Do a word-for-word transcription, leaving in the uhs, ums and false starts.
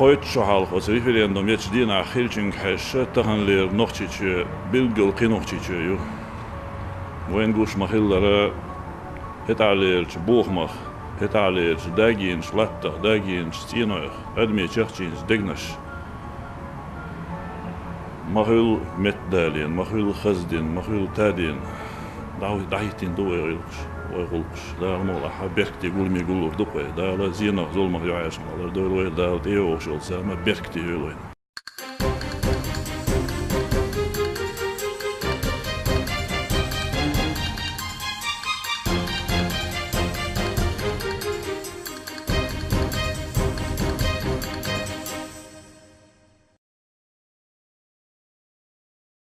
Кхойтта шо хьалха оцу референдум ечу дийнахь хиллачуьнга хьаьжча, таханлера Нохчийчоь билггал кхин Нохчийчоь ю. Вайна гуш ма-хиллара, хӀетахьлерчу бохамах, хӀетахьлерчу дагийначу латтах, дагийначу цӀенойх, адамийн чахчийначу дегнаш ма-хуьллу меттадалийна, ма-хуьллу хаздина, ма-хуьллу тадийна. ДӀа-, дӀахӀиттийна ду вай гӀуллакхаш, вай гӀуллакхаш. Дала мукъ лахь, беркате гуламе гуллур ду-кх вай. Дала зенах, зуламах юьхьӀаьржа хилар дойла вай, Дала тӀейогӀуш йолу зама беркате йойла вайна.